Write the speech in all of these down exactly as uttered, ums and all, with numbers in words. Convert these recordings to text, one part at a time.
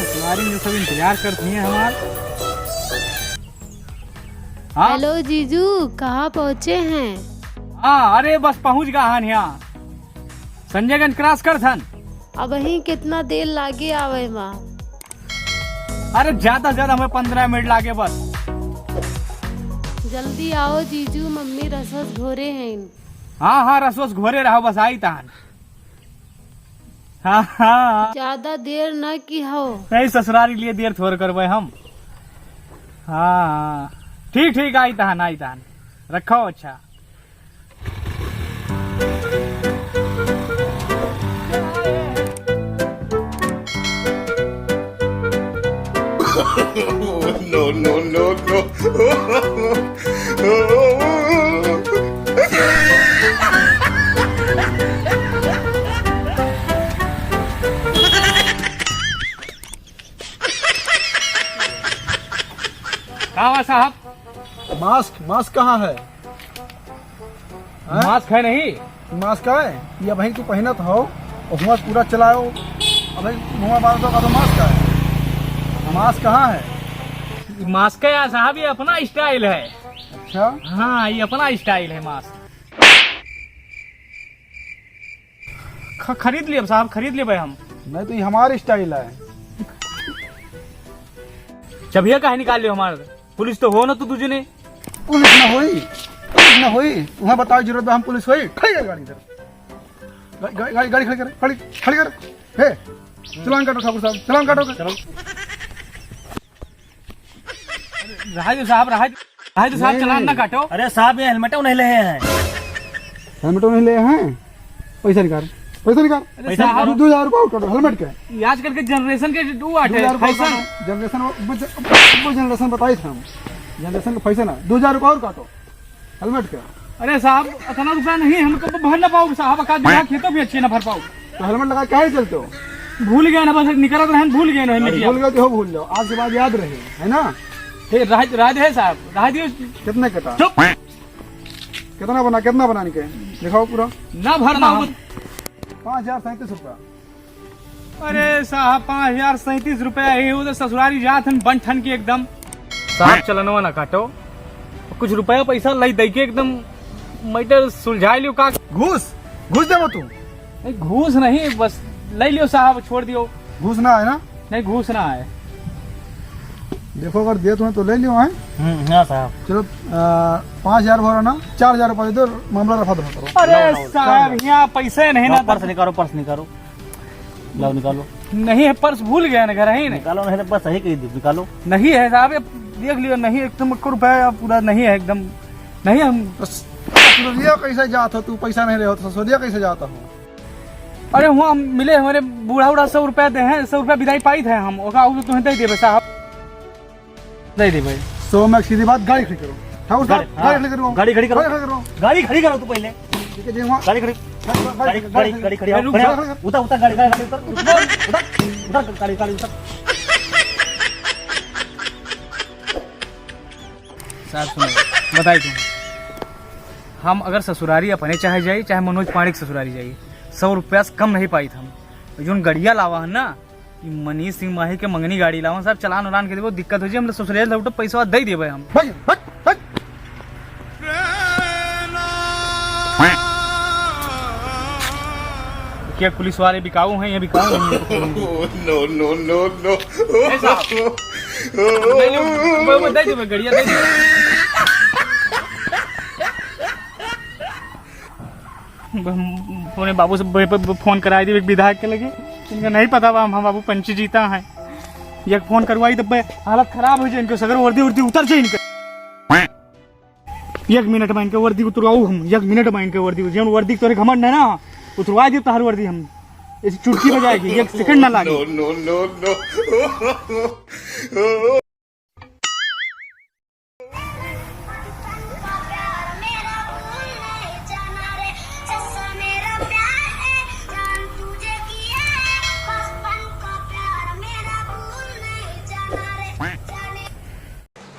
तुम्हारी जो सब इंतजार करती हैं हमार। हाँ? हेलो जीजू, कहाँ पहुँचे हैं? हाँ, अरे बस पहुँच गा हन यहाँ। संजयगंज क्रॉस करत हन। अबहीं कितना देर लागे आवे मा? अरे ज्यादा से ज्यादा हमें पन्द्रह मिनट लागे बस। जल्दी आओ जीजू, मम्मी रसोस घोरे हैं। हाँ, हाँ, रसोस घोरे रहो बस, आइत हन। हाँ, हाँ। ज्यादा देर न किहो। नहीं ससुरारी लिए देर थोर करबे हम। हाँ, हाँ। ठीक, ठीक, आइत हन, आइत हन। रखो अच्छा। No, no, no, no। का हुआ साहब? मास्क, मास्क कहाँ है? हैं? मास्क है नहीं। मास्क है? ये भाई तू पहनत हो, और हुआँ पूरा चलाओ, अबे मुँह बांध दो का तो मास्क है। मास्क कहाँ है? मास्क है यार साहब, ये अपना स्टाइल है। अच्छा? हाँ, ये अपना स्टाइल है मास्क। ख-, खरीद लेब साहब, खरीद लेबै हम। नहीं तो ये हमार स्टाइल है। चबिया काहे निकाल लियो हमार? पुलिस तो हो ना तू दूजे ने। पुलिस ना होई, पुलिस ना होई। वहाँ बताओ जरूरत बा, हम पुलिस होई। खड़ी कर गाड़ी इधर। गा-, गा-, गाड़ी, गाड़ी खड़ी कर, खड़ी, खड़ी कर। हे, चालान काटो ठाकुर साहब, चालान काटो। चलो। रहा दो साहब, रहा, रहा दो साहब, नहीं, चालान नहीं। ना काटो। अरे साहब, ये हेलमेटो नहीं ले हैं। हेलमेटो नहीं ले हैं? पैसा निकाल, पैसा निकाल। अरे पैसा साहब। निकाल। दो हजार रुपया और काटो हेलमेट के। ये आजकल के जनरेशन के वो आटे, दो हजार रुपया और फैशन। काटो। जनरेशन वो, वो, वो जनरेशन बताई थे हम। जनरेशन का फैशन है। दो हजार रुपया और काटो। हेलमेट के। अरे साहब, इतना रुपया नहीं, हम कब भर ना पाओगे साहब, का बिना खेतों भी अच्छे ना भर पाओ। तो हेलमेट लगा काहे चलते हो? भूल गए ना, बस निकलत रहन, भूल गए ना, अरे, भूल गए तो हो, भूल जाओ, आज के बाद याद रहे, है ना? हे, रह, रह दे साहब, रह दियो। कितना कटा? चुप। कितना बना, कितना बना निके? दिखाओ पूरा। ना भर पाओ। पाँच हजार सैंतीस रुपया। अरे साहब, पाँच हजार सैंतीस रुपया ही, उधर ससुरारी जात हन बन ठन के एकदम। साहब, चलनवा ना काटो, कुछ रुपया पैसा लई दई के एकदम मैटर सुलझाई लियो का। घूस, घूस देबो तू? नहीं, घूस नहीं, बस लई लियो साहब, छोड़ दियो। घूस ना है ना? नहीं, घूस ना है। देखो, अगर देत हो तो लई लियो, हैं? हम्म, हाँ साहब। चलो, आ, पाँच हजार भरो ना, चार हजार रुपया दे दो, मामला रफा दफा करो। अरे लाओ, लाओ, साहब, चार हजार। यहाँ पैसे नहीं ना। पर्स निकालो, पर्स निकालो। लाओ, निकालो। नहीं है, पर्स भूल गए ना घर ही नहीं। निकालो, नहीं तो बस सही कही दे, निकालो। नहीं है साहब, ये देख लियो, नहीं, एकदम एको रुपया पूरा नहीं है एकदम। नहीं, हम ससुरिया कैसे जात हो तू, पैसा नहीं रहे हो तो ससुरिया कैसे जात हो? अरे, हुआँ मिले हमारे बूढ़ा उढ़ा सौ रुपया दे हैं, सौ रुपया विदाई पाई थे हम, ओका आउ तो तुम्हें दे देबे साहब। दे दे भाई। सौ में सीधी बात, गाड़ी खड़ी करो। ठाकुर साहब, गाड़ी, गाड़ी हाँ, खड़ी करो। गाड़ी खड़ी करो। गाड़ी खड़ी करो। गाड़ी खड़ी करो तू पहले। ठीक है जी, वहाँ गाड़ी खड़ी, गाड़ी, गाड़ी, गाड़ी, गाड़ी, गाड़ी, गाड़ी, रुक, गाड़ी, गाड़ी, गाड़ी, उतर, उतर, गाड़ी, गाड़ी, गाड़ी, उतर, उतर, उतर, उतर, गाड़ी, गाड़ी, उतर। साहब सुनो, बताई तुम, हम अगर ससुरारी अपने चाहे जाई, चाहे मनोज पांडे के ससुरारी जाई, सौ रुपया से कम नहीं पाई हम। जोन गड़िया लावा है ना, ई मनीष सिंह माही के मंगनी गाड़ी लावन साहब, चलान उलान के देबो, दिक्कत हो जाए, हम लोग ससुराल लौटो, पैसा दे देबे हम। भाई, हट, हट। क्या पुलिस वाले बिकाऊ हैं या बिकाऊ नहीं हैं? No, no, no, no। ए साहब, मैं, मैं, मैं दे देबे, गड़िया दे देबे। अपने बाबू से ब-, ब-, ब-, फोन कराई दी एक विधायक के लगे। इनका नहीं पता बा, हम, हम बाबू पंची जीता है। ये फोन करवाई तब हालत खराब हो जाए इनके, सगर वर्दी उर्दी उतर जाए इनके। एक मिनट में इनके वर्दी उतरवाऊ हम, एक मिनट में इनके वर्दी, जौन वर्दी तोरे घमंड है ना, उतरवा दी तोहर वर्दी हम। ऐसी चुटकी बजाएगी, एक सेकंड ना लागे। No, no, no, no।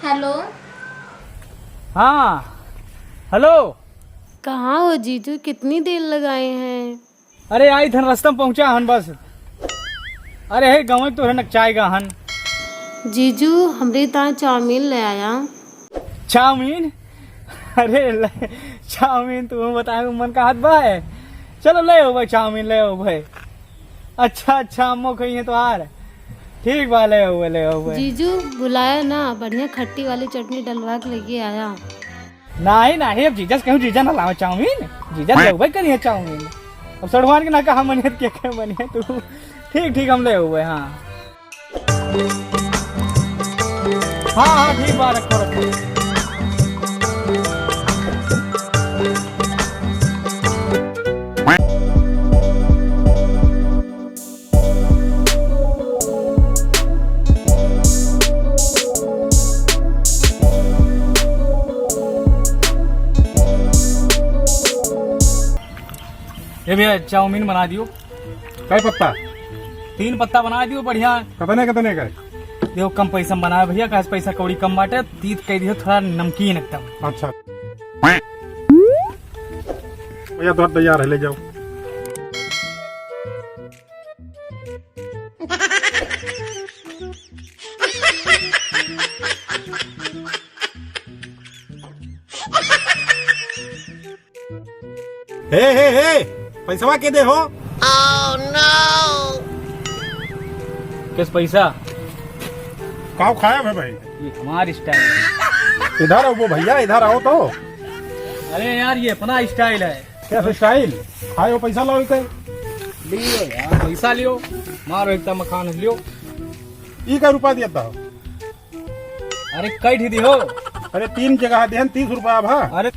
हेलो। हाँ, हेलो। कहाँ हो जीजू, कितनी देर लगाए हैं? अरे, आइत हन, रस्ता में पहुँचा हन बस। अरे हे, गंवई तोहरे नकचाए गा हन। जीजू, हमरे ताईं चाउमीन ले आया। चाउमीन? अरे ले, चाउमीन तू बताए, मन का हाथ बा है। चलो ले आओ भाई, चाउमीन ले आओ भाई। अच्छा, अच्छा, अम्मो खइहें तोहार। ठीक बा, ले आओ, ले आओ भाई। जीजू, भुलाया ना, बढ़िया खट्टी वाली चटनी डलवा के लेके आया। नाही, नाही, अब जीजा से कहूँ, जीजा ना लावे चाउमीन, जीजा देबे करिहे चाउमीन। अब सड़वान के ना कहा मनिहे, के, के मनिहे तू। ठीक, ठीक, हम ले हुए, हाँ। हाँ, हाँ, ठीक बा, रखो, रखो। ए भैया, चाउमीन बना दियो। कै पत्ता? तीन पत्ता बना दियो, बढ़िया। कतने, कतने का? देखो, कम पैसा में बनाए भैया, काहे से पैसा कौड़ी कम बाटे, तीत कह दियो, थोड़ा नमकीन एकदम। अच्छा। भैया, तो तैयार है, ले जाओ। हे, हे, हे, पैसवा के दे हो? Oh, no! किस पैसा? काव खाया है भाई? ये हमार style है। इधर आओ वो भैया, इधर आओ तो। अरे यार, ये अपना style है। क्या style? खाए हो, पैसा लाओ इधर। लियो यार, पैसा लियो, मारो इतना मखान लियो। ई का रुपया दिया था? अरे, कै ठी दिहो? अरे, तीन जगह दिहन, तीस रुपया भा। अरे,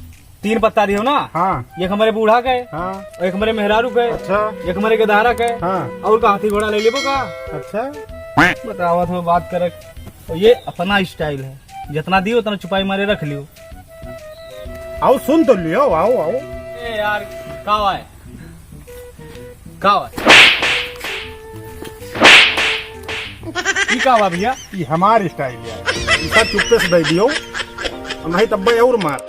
तीन पत्ता दिहो ना? हाँ। एक हमरे बूढ़ा के, हाँ। एक हमरे मेहरारू के, अच्छा। एक हमरे गदहरा के, हाँ। और का हाथी घोड़ा ले लेबो का? अच्छा। बतावत हो, बात करक। तो ये अपना style है, जितना दियो उतना चुपाई मारे रख लियो। आओ, सुन तो लियो, आओ, आओ। ए यार, का है? का बा? ई का बा भैया? ई हमार style है। ई सब चुप्पे से दे दियो, नहीं तब और मार।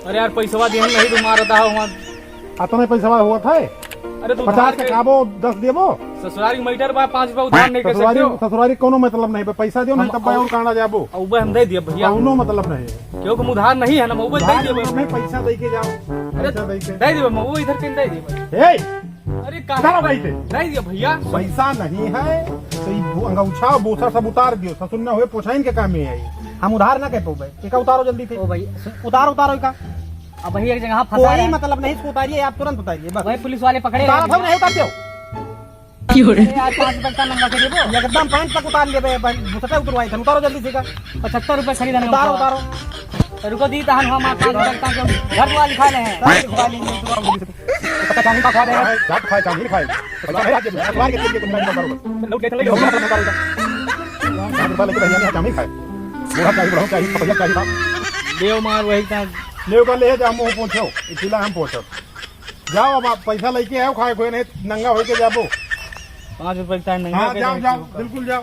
अरे यार, पैसवा देहन नहीं तो मारता है वहाँ। अतने पैसवा हुआ था? अरे तो पचास उधार के के खाबो, दस देबो। ससुरारी के मैटर बा, पाँच रुपया उधार नहीं कर ससुरारी, सकते हो। ससुरारी कोनो मतलब नहीं बा, पैसा दियो, नहीं हम तब और काना जाबो। और हम दे दिए भैया। कोनो मतलब नहीं। क्यों, हम उधार नहीं है ना, हम दे उधार दिए। नहीं, पैसा दे के जाओ। अरे पैसा दे के। दे दिए, हम वो इधर के दे दिए। ए, अरे, कहाँ? उतारो भाई से। नहीं दिया भैया। पैसा नहीं है, तो ये बो-, अंगौछा, बोसा सब उतार दियो। ससुर ना हुए, पोछाइन के काम में आई। हम उधार ना कह पाओ भाई। एका उतारो जल्दी से। ओ भाई, सु- उतारो, उतारो एका। अब वही एक जगह फंसा कोई है। मतलब नहीं, इसको उतारिए, आप तुरंत उतारिए, बस। वही पुलिस वाले पकड़े उतारो, हैं। नहीं उतार दो। क्यों रे? अरे यार, पाँच रुपए का नंगा के देबो। एकदम पैंट तक उतार लेबे, भाई, बुसटे उतरवाई थे, उतारो जल्दी से एका। पचहत्तर रुपए खरीदा ना उतारो, उतारो। उतारो। रुको दी, तहन हम पाँच रुपए का जो घर वाली खा ले हैं। सारे खा लेंगे, उतारो जल्दी से। पता चाउमीन का स्वाद है। खाए, जाट खाए, चाउमीन खाए। पैसा है राज्य में, अखबार के तेल के तुम नहीं करो। लौट गए थे, लौट गए। चाउमीन खाए। बूढ़ा चाहिए, बुढ़ा चाहिए, पपैया चाहिए था। लेव मार वही का। लेव का ले जा, मुंह पोछो, इसीला हम पोछो। जाओ अब आप पैसा लेके आओ, खाए खोए नहीं, नंगा होके जाबो। पाँच रुपए का नंगा हाँ, के जाओ, जाओ, जाओ, बिल्कुल जाओ।